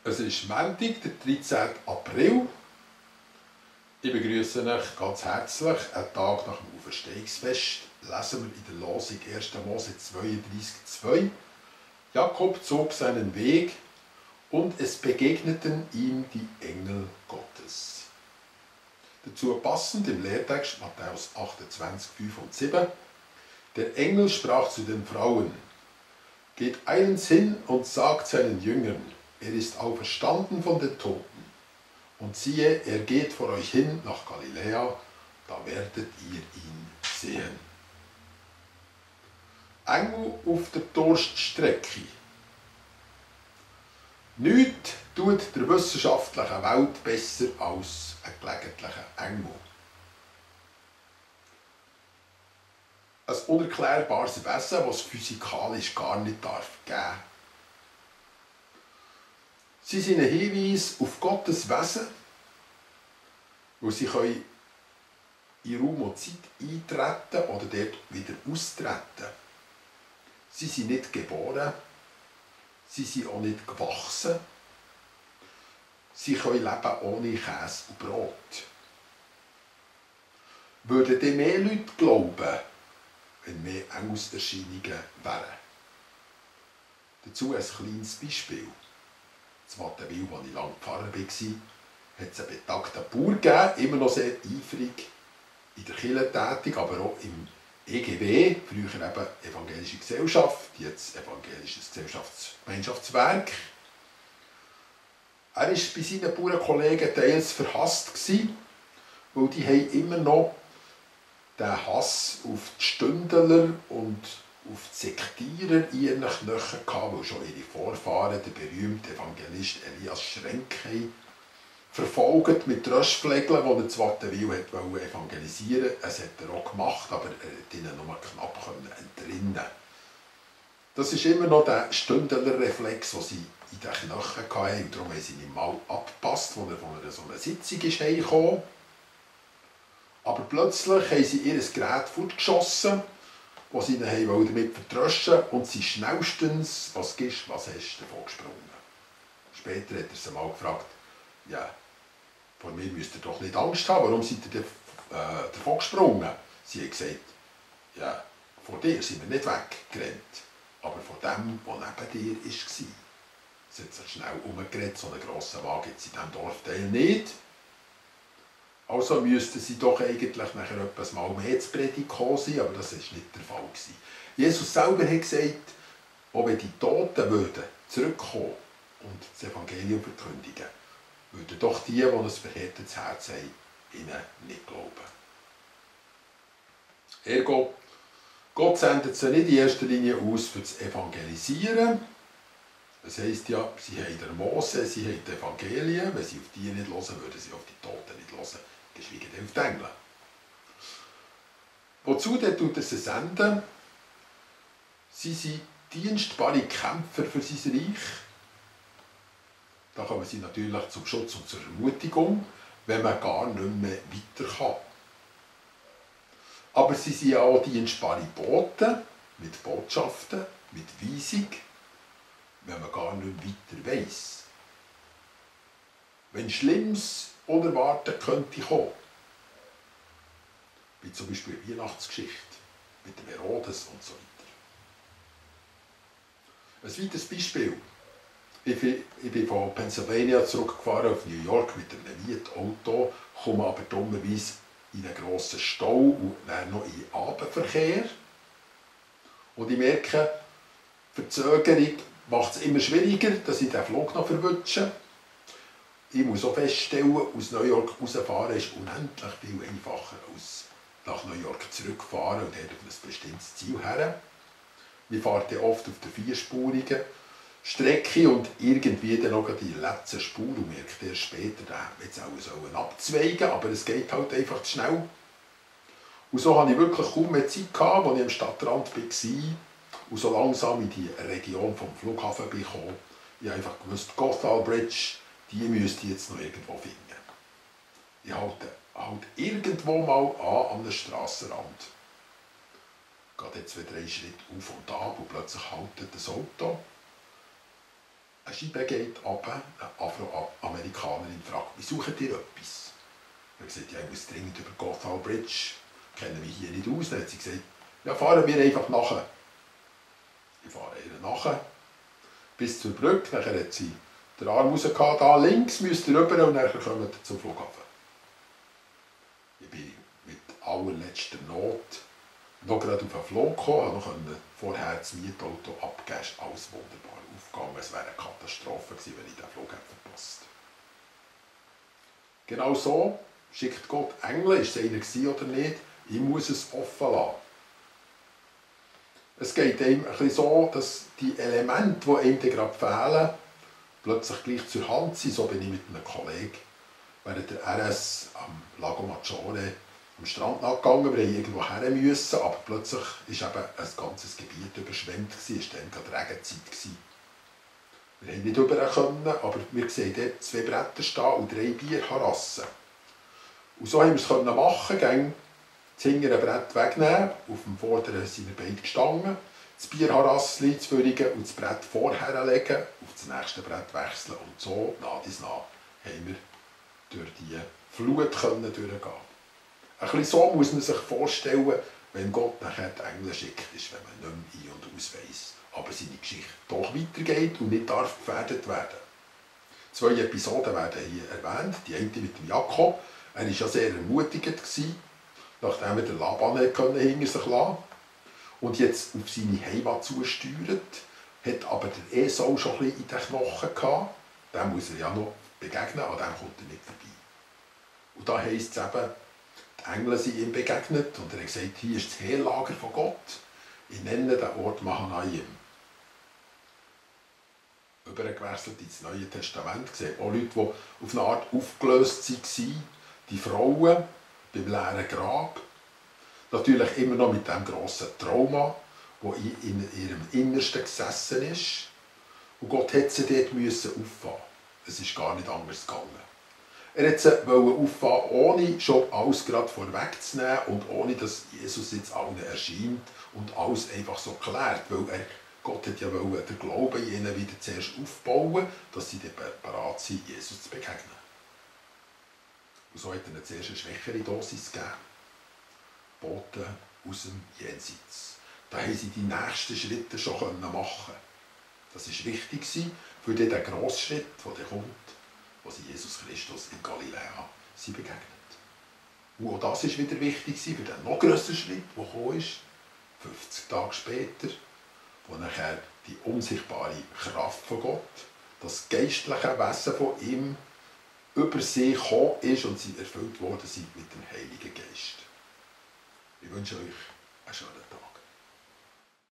Es ist Montag, der 13. April. Ich begrüße euch ganz herzlich. Einen Tag nach dem Auferstehungsfest lesen wir in der Losung 1. Mose 32,2. Jakob zog seinen Weg und es begegneten ihm die Engel Gottes. Dazu passend im Lehrtext Matthäus 28, 5 und 7. Der Engel sprach zu den Frauen: Geht eilends hin und sagt seinen Jüngern, er ist auferstanden von den Toten. Und siehe, er geht vor euch hin nach Galiläa, da werdet ihr ihn sehen. Engel auf der Durststrecke. Nichts tut der wissenschaftlichen Welt besser als ein gelegentlicher Engel. Ein unerklärbares Wesen, das es physikalisch gar nicht geben darf. Sie sind ein Hinweis auf Gottes Wesen, wo sie in Raum und Zeit eintreten oder dort wieder austreten. Sie sind nicht geboren, sie sind auch nicht gewachsen. Sie können leben ohne Käse und Brot. Würden dann mehr Leute glauben, wenn mehr Engelserscheinungen wären? Dazu ein kleines Beispiel. In Wattenwil, wo ich lange Pfarrer war, hat es einen betagten Bauer gegeben, immer noch sehr eifrig in der Kirche tätig, aber auch im EGW, früher eben Evangelische Gesellschaft, jetzt Evangelisches Gemeinschaftswerk. Er war bei seinen Bauernkollegen teils verhasst, weil die haben immer noch den Hass auf die Stündler und auf die Sektierer in ihren Knöcheln gehabt, weil schon ihre Vorfahren, der berühmte Evangelist Elias Schrenk, verfolgt mit Röstflegeln, die er zu Wattenwil evangelisieren wollte. Das hat er auch gemacht, aber er konnte ihnen nur knapp entrinnen. Das ist immer noch der Stündlerreflex, den sie in den Knöcheln hatten. Und darum haben sie ihn mal abgepasst, als er von einer so einer Sitzung heimkam. Aber plötzlich haben sie ihr Gerät fortgeschossen, das sie ihn damit vertrösten wollten, und sie schnellstens, was hast du davon gesprungen? Später hat er sie mal gefragt, ja, vor mir müsst ihr doch nicht Angst haben, warum seid ihr davon gesprungen? Sie hat gesagt, ja, vor dir sind wir nicht weggerannt, aber von dem, der neben dir war. Sie hat sich schnell umgedreht, so einen grossen Wagen gibt es in diesem Dorfteil nicht. Also müssten sie doch eigentlich nachher etwas mal mehr zu Predigt gekommen sein, aber das war nicht der Fall. Jesus selber hat gesagt, auch wenn die Toten würden zurückkommen und das Evangelium verkündigen, würden doch die ein verhärtetes Herz haben, ihnen nicht glauben. Ergo, Gott sendet sie nicht in erster Linie aus für das Evangelisieren. Das heisst ja, sie haben den Mose, sie haben die Evangelien. Wenn sie auf die nicht hören, würden sie auf die Toten nicht hören, geschweige denn auf die Engel. Wozu tut er sie senden? Sie sind dienstbare Kämpfer für sein Reich. Da kommen sie natürlich zum Schutz und zur Ermutigung, wenn man gar nicht mehr weiter kann. Aber sie sind auch dienstbare Boten mit Botschaften, mit Weisung, wenn man gar nicht weiter weiss. Wenn Schlimmes unerwartet könnte kommen, wie zum Beispiel die Weihnachtsgeschichte mit dem Herodes und so weiter. Ein weiteres Beispiel. Ich bin von Pennsylvania zurückgefahren auf New York mit einem Mietauto, komme aber dummerweise in einen grossen Stau und dann noch in den Abendverkehr. Und ich merke, Verzögerung macht es immer schwieriger, dass ich den Flug noch verwünsche. Ich muss auch feststellen, aus New York rausfahren ist unendlich viel einfacher als nach New York zurückfahren und dort auf ein bestimmtes Ziel her. Wir fahren oft auf der vierspurigen Strecke und irgendwie dann noch die letzte Spur und merkt erst später, da hätte man jetzt auch abzweigen, aber es geht halt einfach zu schnell. Und so hatte ich wirklich kaum mehr Zeit, als ich am Stadtrand war und so langsam in die Region vom Flughafen kam. Ich habe einfach gewusst, Gothal Bridge, die müsste ich jetzt noch irgendwo finden. Ich halte halt irgendwo mal an einem Strassenrand. Ich gehe jetzt 2-3 Schritte auf und ab und plötzlich haltet das Auto. eine Scheibe geht runter, eine Afroamerikanerin fragt, wie sucht ihr etwas? Er hat gesagt, ja, ich muss dringend über Gotham Bridge, kennen wir hier nicht aus. Dann hat sie gesagt, ja, fahren wir einfach nachher. Ich fahre ihr nachher, bis zur Brücke, nachher hat sie den Arm rausgehauen, da links müsst ihr rüber und dann kommt ihr zum Flughafen. Ich bin mit allerletzter Not noch gerade auf den Flug gekommen, konnte noch vorher das Mietauto abgeben, alles wunderbar aufgegangen. Es wäre eine Katastrophe gewesen, wenn ich den Flug hätte verpasst. Genau so schickt Gott Engel, ist es einer oder nicht, ich muss es offen lassen. Es geht einem ein bisschen so, dass die Elemente, die einem gerade fehlen, plötzlich gleich zur Hand sind. So bin ich mit einem Kollegen während der RS am Lago Maggiore am Strand nachgegangen. Wir mussten irgendwo her müssen, aber plötzlich war eben ein ganzes Gebiet überschwemmt. Es war dann gerade Regenzeit. Wir konnten nicht rüber, aber wir sehen dort 2 Bretter stehen und 3 Bierharassen. Und so haben wir es machen können. Das hintere Brett wegnehmen, auf dem vorderen sind wir beide gestanden, das Bierharassli zu würdigen und das Brett vorher legen, auf das nächste Brett wechseln und so nach dies nach haben wir durch die Flut durchgehen. Ein bisschen so muss man sich vorstellen, wenn Gott nachher die Engel schickt, ist, wenn man nicht mehr ein- und aus weiss, aber seine Geschichte doch weitergeht und nicht darf gefährdet werden. 2 Episoden werden hier erwähnt, die eine mit dem Jakob, er war ja sehr ermutigend, nachdem er den Laban hinter sich lassen konnte und jetzt auf seine Heimat zusteuert, hat aber der Esau schon ein bisschen in den Knochen gehabt. Dem muss er ja noch begegnen, an dem kommt er nicht vorbei. Und da heisst es eben, die Engel sind ihm begegnet und er hat gesagt, hier ist das Heerlager von Gott. Ich nenne den Ort Mahanaim. Übergewechselt ins Neue Testament, sieht auch Leute, die auf eine Art aufgelöst waren, die Frauen, beim leeren Grab. Natürlich immer noch mit dem grossen Trauma, das in ihrem Innersten gesessen ist. Und Gott musste sie dort auffangen. Es ist gar nicht anders gegangen. Er wollte sie auffangen, ohne schon alles gerade vorwegzunehmen und ohne, dass Jesus jetzt allen erscheint und alles einfach so klärt. Weil Gott hat ja den Glauben in ihnen wieder zuerst aufbauen, dass sie dann bereit sind, Jesus zu begegnen. Und so hat er ihnen zuerst eine schwächere Dosis gegeben. Boten aus dem Jenseits. Da haben sie die nächsten Schritte schon machen können. Das war wichtig für den grossen Schritt, der kommt, wo sie Jesus Christus in Galiläa begegnet. Und auch das war wieder wichtig für den noch grösseren Schritt, der gekommen ist, 50 Tage später, wo nachher die unsichtbare Kraft von Gott, das geistliche Wesen von ihm, über sie gekommen ist und sie erfüllt worden sind mit dem Heiligen Geist. Ich wünsche euch einen schönen Tag.